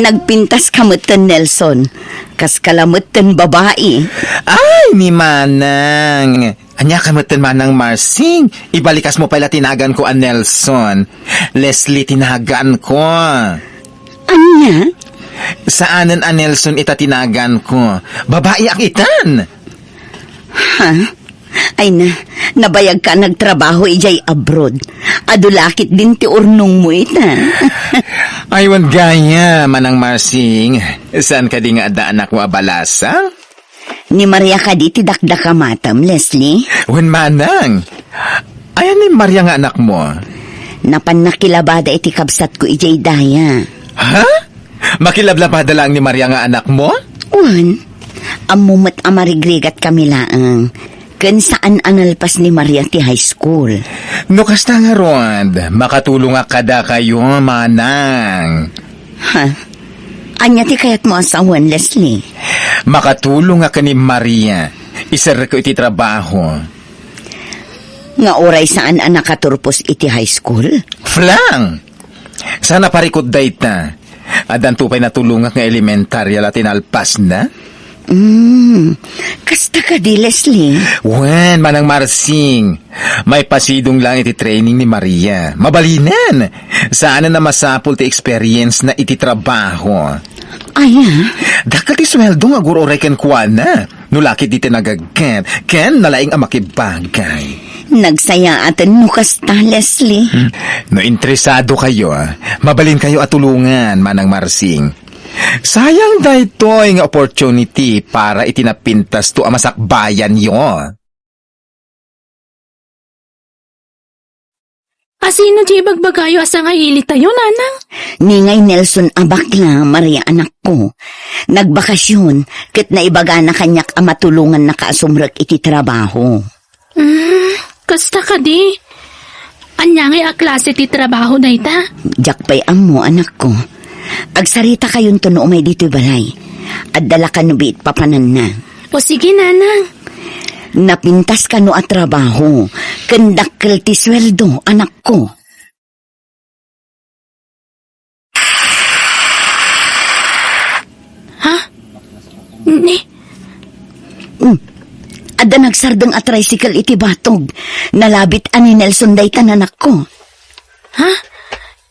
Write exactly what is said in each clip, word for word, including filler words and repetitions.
Nagpintas ka metten, Nelson. Kas ka la metten babai. Ay, ni Manang. Ania ka metten, Manang Marsing? Ibalikas mo pay la tinagan ko a Nelson. Leslie tinagan ko. Ania? Saanen a Nelson ita tinagan ko. Babai ak itan. Ha? Ay na, nabayag ka nagtrabaho idiay abroad. Adu la ketdin ti urnong mo ita. Ay, wen gayam, Manang Marsing. Saan kadi nga adda anakmo a balasa? Ni Maria kadi ti dakdakamatem, Leslie? Wen, Manang. Ayan ni Maria nga anakmo? Napan nakilabada iti kabsatko idiay daya. Ha? Makilablabada laeng ni Maria nga anakmo? Wen, ammo met a marigrigat kami laeng. Ken saan a nalpas ni Maria ti high school. No kasta ngarud, makatulongak kadakayo, Manang. Ha? Ania ti kayatmo a sawen, Leslie? Makatulongak ken ni Maria. Iserrekko iti trabaho. Nga uray saan a nakaturpos iti high school? Flang! Saan a parikut dayta. Addanto pay natulongak nga elementaria la ti nalpasna? Mm, kasta kadi, Leslie? Wen, Manang Marsing. Maipasidong laeng iti training ni Maria. Mabalinen. Saanen a masapul ti experience na iti trabaho. Aya? Dakkel ti sueldo nga agur-uray kenkuana. No la ketdi ti nagagget, ken nalaing a makibagay. Nagsayaaten no kasta, Leslie. Hmm. No interesado kayo, mabalin kayo a tulongan, Manang Marsing. Sayang daytoy nga opportunity para iti napintasto a masakbayanyo. Asino ti ibagbagayo a sangailitayo, Nanang? Ni ngay Nelson a bakla, Maria, anakko. Nagbakasyon, ket naibagana kaniak a matulongannaka a sumrek iti trabaho. Mm, kasta kadi? Ania ngay a klase ti trabaho dayta? Diak pay ammo, anakko. Agsaritakayon no umay ditoy balay. Adda la kano biit papananna. O sige, Nanang. Napintas kano a trabaho, ken dakkel ti sueldo, anakko. Ha? Ni? Hmm. Adda nagsardeng a tricycle iti batog. Nalabit a ni Nelson dayta, anakko. Ha?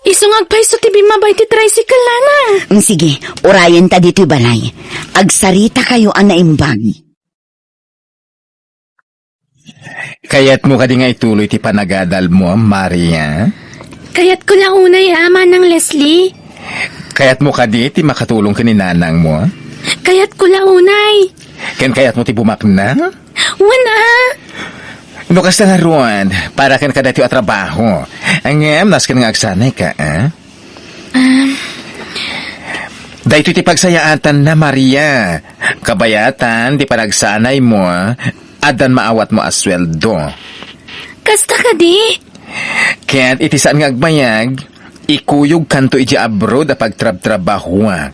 Isu nga agpayso ti bimmaba iti tricycle, Nanang. Mm, sige, urayenta ditoy balay. Agsaritakayo a naimbag. Kayatmo kadi nga ituloy ti panagadalmo, Maria? Kayatko la unay, a, Manang Leslie. Kayatmo kadi ti makatulong ken ni nanangmo? Kayatko la unay. Ken kayatmo ti bumaknang? Wen, a. No kasta ngarud, para ken kadaytoy a trabaho. Ngem, nasken nga agsanayka, a? Um. Daytoy ti pagsayaatanna, Maria. Kabayatan ti panagsanaymo, addan maawatmo a sueldo. Kasta kadi? Ket iti saan nga agbayag, ikuyogkanto idiay abroad a pagtrabtrabahoak.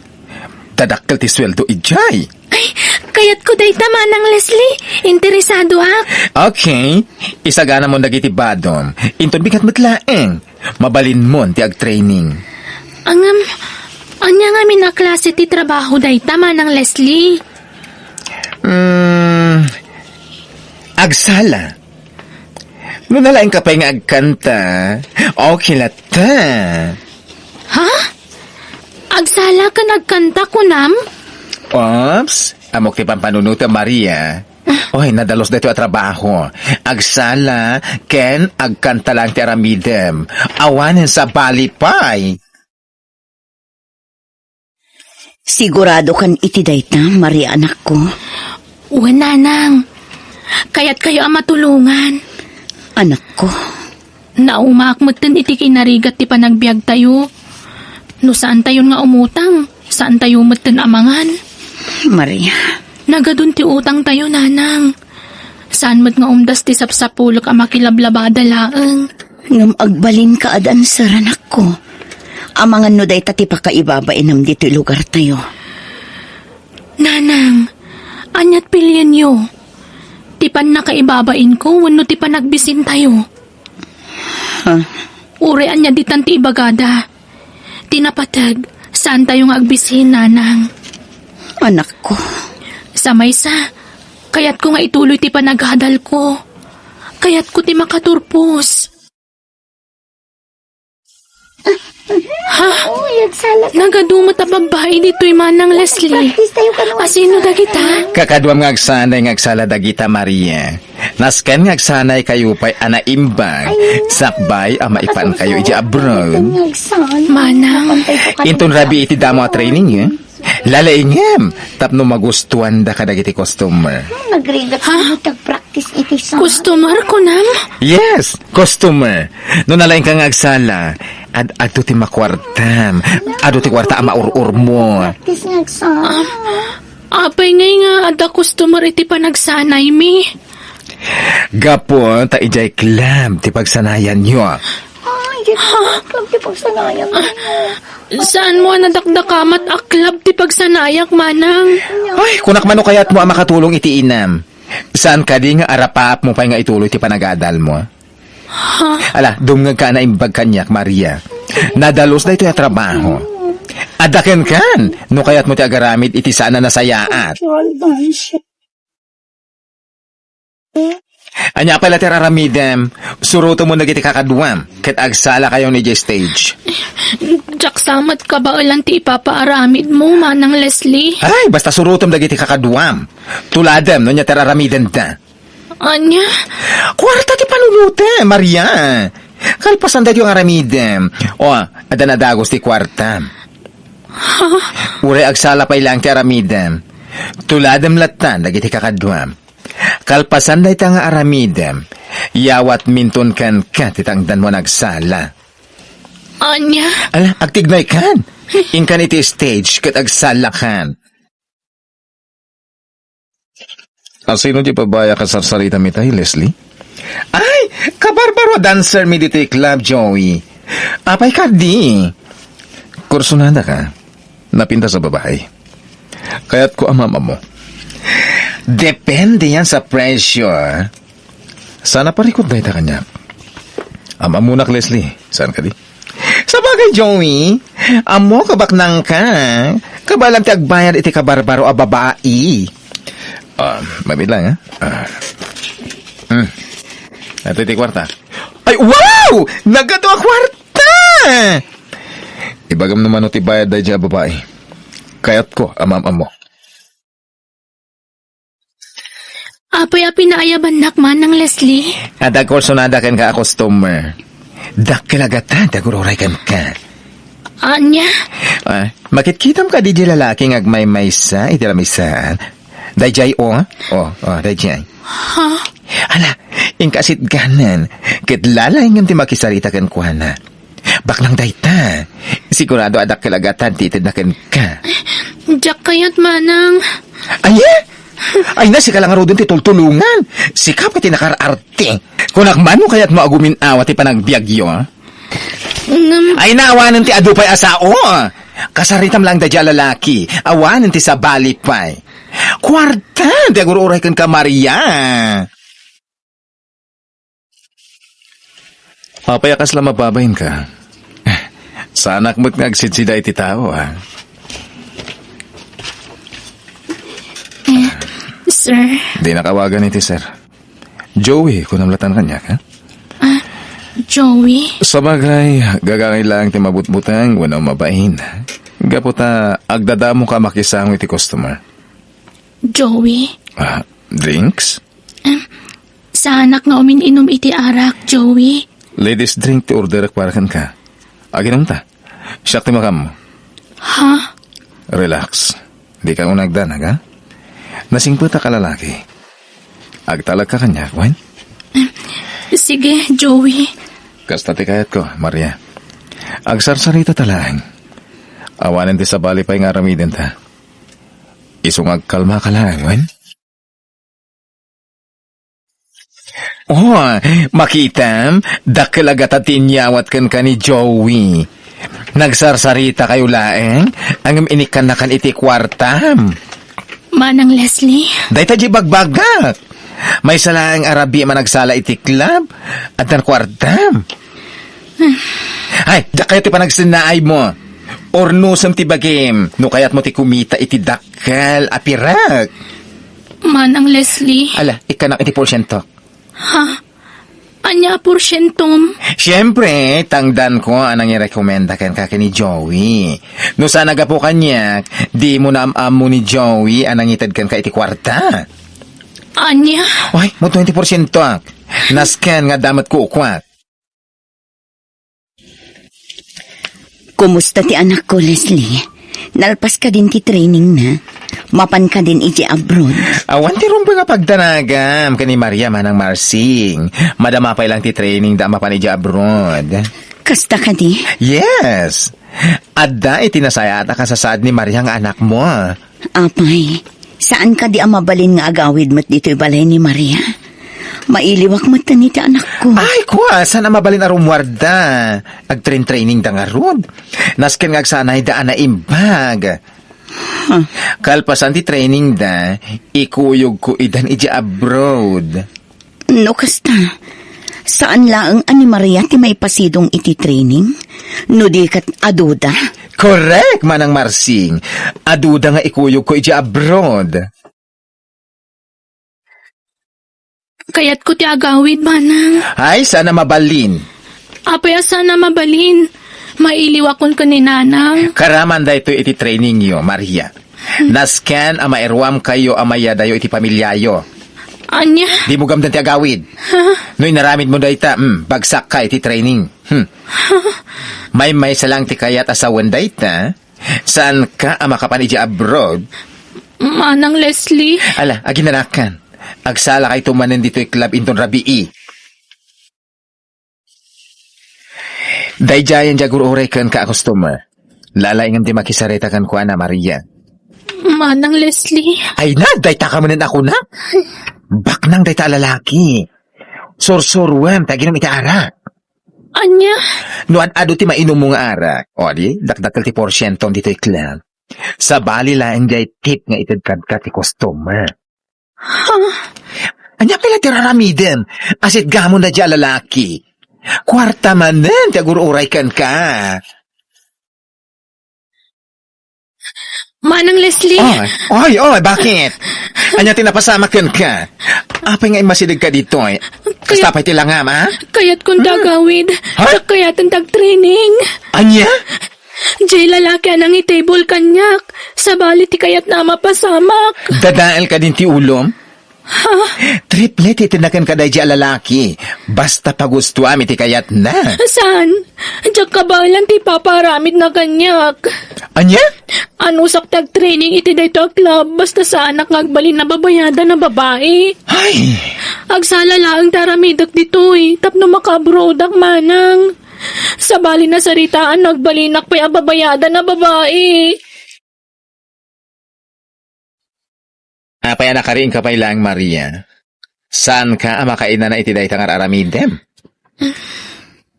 Dadakkel ti sueldo idiay. Ay, kayatko dayta, Manang Leslie. Interesadoak. Okay. Isaganamon dagiti badom. Inton bigat met laeng, mabalinmon ti agtraining. Ngem, ania ngamin a klase ti trabaho dayta, Manang Leslie? Mm, agsala. No nalaingka pay nga agkanta, okay latta. Ha? Agsala ken agkanta, kunam? Oops, ammok ti pampanunotem, Maria. Oy, nadalus daytoy a trabaho. Agsala ken agkanta laeng ti aramidem. Awanen sabali pay. Siguradokan iti dayta, Maria, anakko? Wen, nanang. Kayatkayo a matulongan. Anakko. Naumaak metten iti kinarigat ti panagbiagtayo. No saantayon nga umutang, saantayo metten a mangan. Maria. Nagadun ti utangtayo, nanang. Saan met nga umdas ti sapsapulek a makilablabada laeng. Ngem agbalinka a dancer, anakko. Amangan no dayta ti pakaibabainam ditoy lugartayo. Nanang, ania't pilienyo? Ti pannakaibabainko wenno ti panagbisintayo? Ha? Uray ania ditan ti ibagada. Ti napateg, Saantayo nga agbisiin, nanang. Anakko. Sa maysa, kayatko nga ituloy ti panagadalko. Kayatko ti makaturpos. Ha? Uy, agsala ka. Nagadu met a babbai ditoy, Manang Leslie. Practice tayo kano. Asino dagita? Kakaduam nga agsanay nga agsala dagita, Maria. Nasken nga agsanay kayo pay a naimbag, sakbay a maipan kayo iti abroad. Manang. Inton rabii iti damo a training, eh? Lalaingem tapno magustuanda kadagiti customer. Hmm, nagrigat Ha? Kano tagpraktis iti sa Customer, kunam? Yes, customer. No nalaingka nga agsala, ad adto ti makuartam. Adu ti kuarta a maur-urmo. Practice nga sa Apay ngay nga adda customer iti panagsanaymi? Gapu ta idiay club ti pagsanayanyo. Ay, di Ha? Club ti pagsanayan mo. Saan mo a nadakdakamat a club ti pagsanayak, Manang? Ay, kunak mano kayat mo a makatulong iti inam. Saan kadi nga arapaap mo pay nga ituloy ti panagadal mo? Ha? Ala, dumngeg ka a naimbag kaniak, Maria. Nadalus daytoy a trabaho. Adda kenkan, no kayat mo ti agaramid iti saan a nasayaat. Ania pay la ti aramidem, surotem dagiti kakaduam, ket agsala kayo idiay stage. Diak sa met kabaelan ti ipapaaramid mo, Manang Leslie. Ay, basta surotem dagiti kakaduam. Tuladem no ania ti aramidenda. Ania? Kuarta ti panunotem, Maria. Kalpasan daytoy nga aramidem. O, adda nadagos ti kuarta. Ha? Uray agsala pay laeng ti aramidem. Tuladem latta dagiti kakaduam. Kalpasan dayta nga aramidem, yawatminton kenka ti tangdanmo a nagsala. Ania? Ala, agtignaykan. Inkan iti stage ket agsalakan. Asino ti babai a kasarsaritam itay, Leslie? Ay, kabarbaro a dancer mi ditoy club, Joey. Apay kadi? Kursunada ka. Napintas a babai. Kayatko a maam-ammo. Depende yan sa presyo, ah. Sana parikot dayta kaniak. Am-ammonak, Leslie. Saan kadi? Sabagay, Joey, ammok a baknang ka. Kabaelam ti agbayad iti kabarbaro a babai. Ah, mabilang, ha? Ah. Hmm. Ito iti kuarta. Ay, wow! Nagadu a kuarta! Ibagam no mano ti bayad daydiay a babai. Kayatko a maam-ammo. Apay a pinaayabannak, Manang Leslie? Adda kursunada kenka a customer. Dakkel a gatad ti agur-uray kenka. Ania? Ah, makitkitam kadi diay lalaki nga agmaymaysa iti lamisaan? Daydiay, o. O, o, daydiay. Ha? Ala, inka sitganan, ket lalaingem ti makisarita kenkuana. Baknang dayta. Sigurado a dakkel a gatad ti itedna kenka. Diak kayat, Manang. Ay, eh? Ay na, sika la ngaruden ti tultulongan. Sika pay ti nakaar-arte. Kunak man no kayatmo a gumin-awa ti panagbiagyo, ah? Ngem Ay na, awanen ti adu pay a sao. Kasaritam laeng daydiay a lalaki. Awanen ti sabali pay. Kuarta, ti agur-uray kenka, Maria. Apay a kasla mababainka? Saanak met nga agsidsida iti tao, ah. Eh, sir. Dinak awagan iti sir. Joey, kunam latta kaniak, ha? Ah, Joey? Sabagay, gagangay laeng ti mabutbuteng wenno mabain. Gapu ta agdadamoka a makisango iti customer. Joey? Ah, drinks? Em, saanak nga umin-inum iti arak, Joey. Ladies drink ti orderek para kenka. Aginumta. Siak ti makaammo. Ha? Relax. Dika unay agdanag, ha? Nasingpetak a lalaki. Agtalagka kaniak, wen? Em, sige, Joey. Kasta ti kayatko, Maria. Agsarsarita ta laeng. Awanen ti sabali pay nga aramidenta. Isu nga agkalmaka laeng, wen? Oh, makitam, dakkel a gatad ti inyawat kenka ni Joey. Nagsarsarita kayo laeng, ngem inikkannakan iti kuartam. Manang Leslie? Dayta di bagbagak. Maysa laeng a rabii a managsala iti club, addan kuartam. Ay, diak kayo ti panagsinnaay mo. Urnosem ti bagim no kayatmo ti kumita iti dakkel a pirak. Manang Leslie. Ala, ikkanak iti porsiento. Ha? Ania a porsientom? Siempre, tangdanko a nangirekomenda kenka ken ni Joey. No saan a gapu kaniak, dimo naam-ammo ni Joey a nangited kenka iti kuarta. Ania? Ay, mo twenty porsiento ak. Nasken nga adda met kukuak. Kumusta ti anakko, Leslie? Nalpas kadin ti training na? Mapan kadin iti abroad? Awan ti rumbeng a pagdanagam ken ni Maria, Manang Marsing. Madama pay lang ti training da mapan iti abroad. Kasta kadi? Yes. Adda iti nasayaat a kasasaad ni Maria nga anakmo. Apay, saan kadi a mabalin nga agawid met ditoy balay ni Maria? Mailiwak met iti anakko. Ay, kua, saan a mabalin a rummuarda? Agtrain-training da ngarud. Nasken nga agsanay da a naimbag. Huh. Kalpasan ti training da, ikuyogko idan iti abroad. No kasta, saan laeng a ni Maria ti maipasidong iti training? No di ket aduda? Correct, Manang Marsing. Aduda nga ikuyogko iti abroad. Kayatko ti agawid, Manang. Ay, saan a mabalin. Apay a saan a mabalin? Mailiwakon ken ni Nanang. Karaman daytoy iti trainingyo, Maria. Nasken a mairuamkayo a mayadayo iti pamiliayo. Ania? Dimo gamden ti agawid. Ha? No inaramidmo dayta, hmm, bagsakka iti training. Hmm. Maymaysa lang ti kayat a sawen dayta. Saanka a makapan iti abroad? Manang Leslie. Ala, aginanakan. Agsalakayto manen ditoy club inton rabii. Daydiayen ti agur-uray kenka a customer. Lalaingem ti makisarita kenkuana, Maria. Manang Leslie. Ay na, dayta ka manen a kuna? Baknang dayta a lalaki. Sursuruem ti aginum iti arak. Ania? No ad-adu ti mainummo nga arak, o di, dakdakkel ti porsientom ditoy club. Sabali laeng diay tip nga ited kenka ti customer. Ha? Ania pay la ti raramidem? Asitgamon daydiay a lalaki. Kuarta manen ti agur-uray kenka. Manang Leslie. Oy, oy, oy, bakit? Ania ti napasamak kenka? Apay nga immasidegka ditoy? Kasta pay ti langam, ha? Kayat kon dagawid. Ha? Kayaten tag training. Ania? Jay lalaki a nangitable kaniak. Sabali ti kayatna a mapasamak. Dadael kadin ti ulom? Ha? Triple ti itedna kenka daydiay a lalaki. Basta pagustuam iti kayatna. Saan? Diak kabaelan ti ipapaaramidna kaniak. Ania? Anusak ti agtraining iti daytoy a club, basta saanak nga agbalin a babayadan a babai. Ay! Agsala laeng ti aramidek ditoy, tapno makaabroadak manang. Sabali nasaritaan no agbalinak pay a babayadan a babai. Apay a nakariingka pay laeng, Maria? Saanka a makainana iti dayta nga ar-aramidem?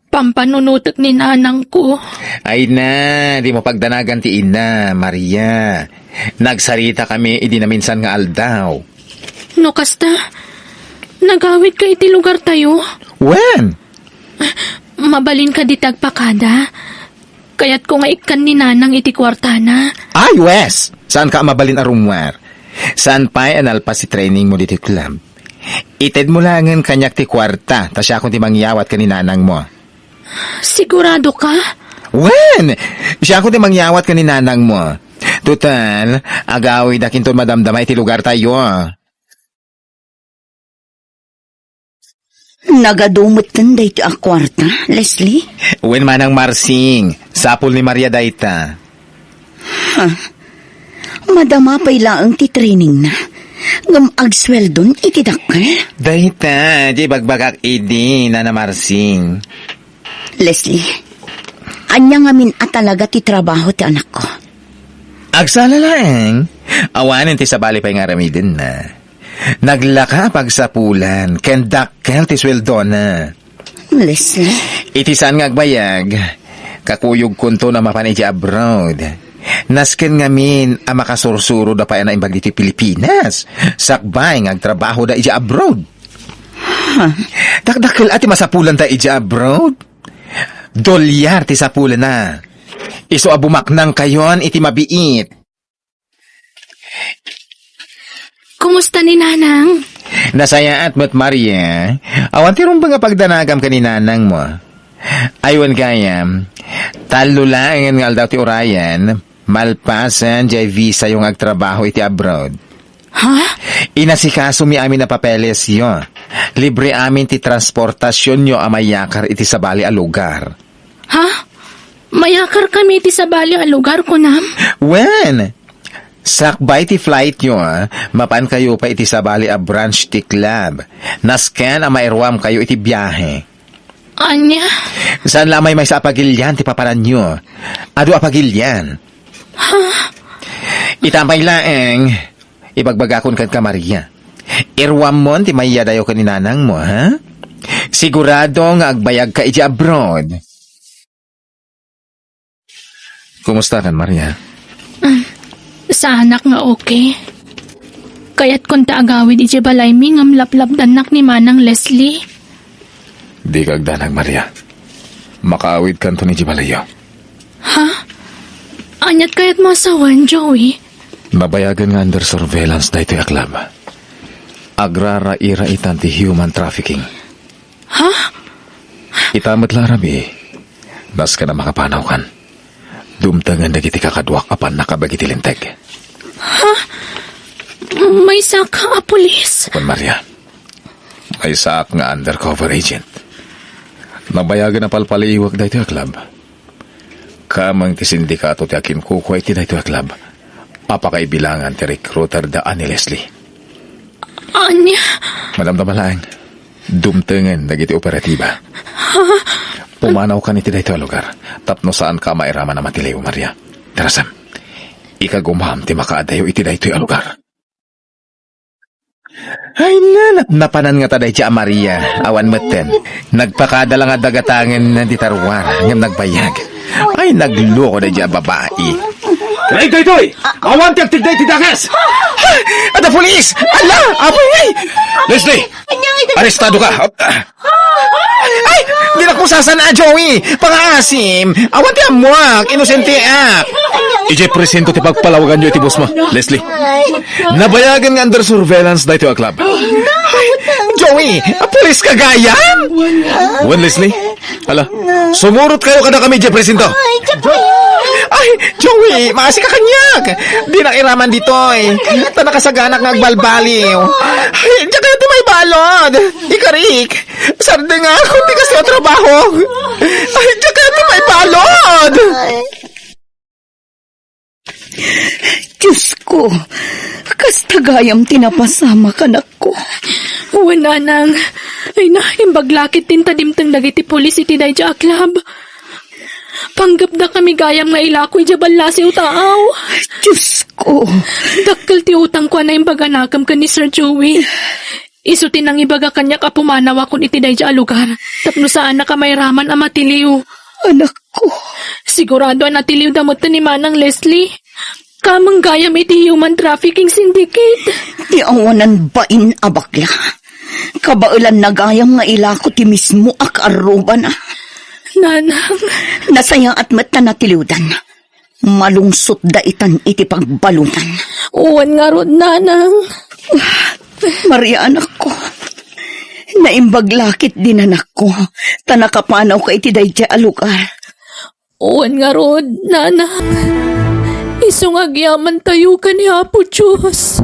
Pampanunotek ni nanangko. Ay na, dimo pagdanagan ti ina, Maria. Nagsaritakami idi naminsan nga aldaw. No kasta, nagawidka iti lugartayo? Wen? Mabalinka dita agpakada? Kayatko nga ikkan ni nanang iti kuartana. Ay, wes! Saanka a mabalin a rummuar? Saan pay a nalpas ti trainingmo ditoy club? Itedmo laengen kaniak ti kuarta, ta siakon ti mangyawat ken ni nanangmo. Siguradoka? Wen! Siakon ti mangyawat ken ni nanangmo. Total, agawidak inton madamdama iti lugartayo. Nagadu metten daytoy a kuarta, Leslie? Wen, Manang Marsing, sapul ni Maria dayta. Ha? Madama pay laeng ti trainingna, ngem agsueldon iti dakkel? Dayta, di bagbagak idi, Nana Marsing. Leslie, ania ngamin a talaga ti trabaho ti anakko? Agsala laeng, awanen ti sabali pay nga aramidenna. Naglaka a pagsapulan ken dakkel ti sueldona. Leslie. Iti saan nga agbayag, kakuyogkonto a mapan iti abroad. Nasken ngamin a makasursuroda pay a naimbag ditoy Pilipinas, sakbay nga agtrabahoda iti abroad. Huh? Dakdakkel a ti masapulanda iti abroad. Dolyar ti sapulna. Isu a bumaknangkayon iti mabiit. Kumusta ni Nanang? Nasayaat met, Maria. Awan ti rumbeng a pagdanagam ken ni Nanangmo. Ay, wen gayam, tallo laengen nga aldaw ti urayen, malpasen diay visayo nga agtrabaho iti abroad. Ha? Inasikasomi amin a papelesyo. Libre amin ti transportasionyo a mayakar iti sabali a lugar. Ha? Mayakarkami iti sabali a lugar, kunam? Wen, sakbay ti flightyo, a, mapankayo pay iti sabali a branch ti club. Nasken a mairuamkayo iti biahe. Ania? Saan la a maymaysa a pagilian ti papananyo. Adu a pagilian. Ha? Ita pay laeng, ibagbagakon kenka, Maria. Iruammon ti maiyadayo ken ni Nanangmo, ha? Sigurado nga agbayagka iti abroad. Kumusta kan, Maria? Ah, saanak nga okay. Kayatkon ta agawid idiay balaymi ngem laplapdannak ni Manang Leslie. Dika agdanag, Maria. Makaawidkanton idiay balayyo. Ha? Aniat kayatmo a sawen, Joey? Nabayagen nga under surveillance daytoy a club. Agrarairaitan ti human trafficking. Ha? Ita met la a rabii, nasken a makapanawkan. Dumtengen dagiti kakaduak a pannakabeg iti linteg. Ha? Maysak a pulis? Wen, Maria. Maysaak nga undercover agent. Nabayagen a palpaliiwek daytoy a club. Kameng ti sindikato ti akinkukua iti daytoy a club a pakaibilangan ti recruiter da ni Leslie. Ania? Madamdama laeng, dumtengen dagiti operatiba. Pumanawkan iti daytoy a lugar tapno saanka a mairaman a matiliw, Maria. Tarasem, ikagumam ti makaadayo iti daytoy a lugar. Ay, nanat napanan ngata daydiay a Maria, awan metten. Nagpakada la nga dagatangen ti taruar, ngem nagbayag. Ay, nagloko daydiay a babai. Daytoy, daytoy! Awan ti agtigda iti dakes! Ada pulis! Ala! Apoy, ay! Leslie! Arestado ka! Ay! Dinak mo sasana, Joey! Pangaasim! Awan ti ammoak! Inosenteak! Idiay presinto ti pagpalawaganyo iti boss mo, Leslie. Nabayagen nga under surveillance daytoy a club. Joey, pulis ka gayam? Wen, Leslie. Ala, sumurot kayo kadakami idiay presinto. Ay, Joey, maasi ka kaniak. Dinak iraman ditoy. Ta nakasaganak nga agbalbaliw. Ay, diak kayat ti maibalud. Ikarik, sardengak, kunti kasi a trabaho. Ay, diak kayat ti maibalud. Diosko, kasta gayam ti napasamak, anakko. Wen, nanang. Ay na, imbag la ketdin ta dimteng dagiti pulis iti daydiay a club. Panggepdakami gayam nga ilako idiay ballasiw, taaw. Diosko. Dakkel ti utangko a naimbag a nakem ken ni Sir Joey. Isu ti nangibaga kaniak a pumanawakon iti daydiay a lugar tapno saanak a mairaman a matiliw. Anakko. Sigurado a natiliwda met ni Manang Leslie. Kameng gayam iti human trafficking syndicate. Ti awanan bain a bakla. Kabaelanna gayam nga ilako ti mismo a kaarrubana. Nanang. Nasayaat met ta natiliwdan. Malungsotda itan iti pagbalunan. Wen ngarud, nanang. Maria, anakko. Naimbag la ketdin, anakko, ta nakapanawka iti daydiay a lugar. Wen ngarud, nanang. Isu nga agyamantayo ken ni Apo Dios.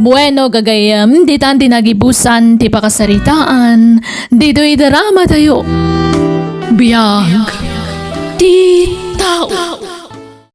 Bueno, gagayyem, ditan ti nagibusan ti pakasaritaan ditoy drama tayo. Biag ti tao.